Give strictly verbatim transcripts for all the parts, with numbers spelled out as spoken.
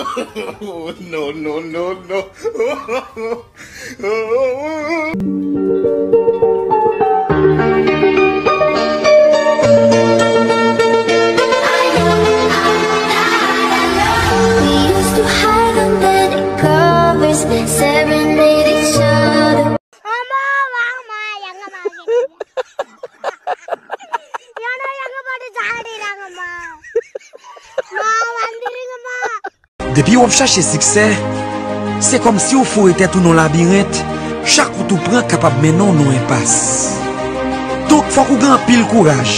Oh, no, no, no, no. We used to hide under the covers, serenade each other. Depi w ap chache siksè, se kòmsi w foure tèt ou nan labirent, chak wout ou pran kapab mennen w nan enpas. Donk, fòk ou gen anpil kouraj.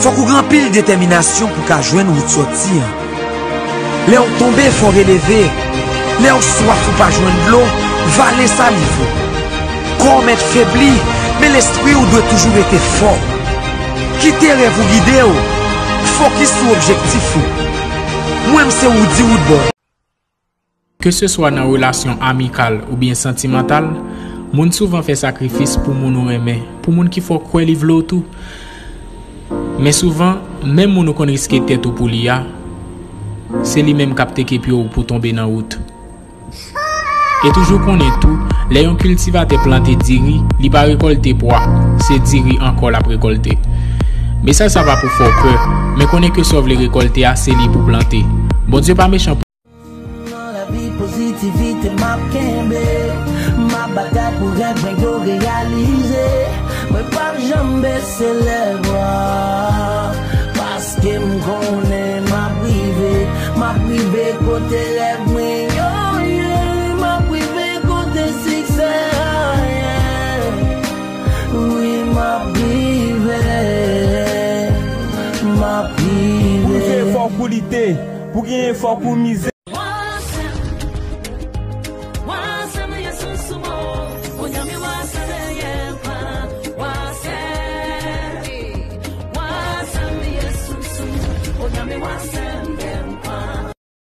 Fòk ou gen anpil detèminasyon pou w ka jwenn wout sòti an. Lè w tonbe, fò w releve. Lè w swaf ou pa jwenn dlo, vale saliv ou. Kò w mèt febli, men lespri w dwe toujou rete fò. Kite rèv ou gide w. Fokis sou objektif ou. Mwen, m se Roody Roodboy. Keseswa nan relasyon amikal oubyen santimantal, moun souvan fè sakrifis pou moun ou renmen, pou moun ki fè w kwè li vle w tou. Men souvan, menm moun ou konn riske tèt ou pou li a, se li menm k ap teke pye w pou tonbe nan wout. E toujou konnen tou, lè yon kiltivatè plante diri, li pa rekòlte pwa, se diri ankò l ap rekòlte. Mesaj sa pa pou fè w pè, men konnen ke sa w vle rekòlte a, se li pou plante. Bondye pa mechan pou. Nan lavi pozitivite m ap kenbe. M ap batay pou rèv mwen yo reyalize. Mwen p ap janm bese lèvwa. Paske m konnen m ap rive. M ap rive kote rèv mwen yo ye. M ap rive kote siksè a ye. Wi, m ap rive. M ap rive. Pou rive, fòk ou lite. Pou genyen, fòk ou mize.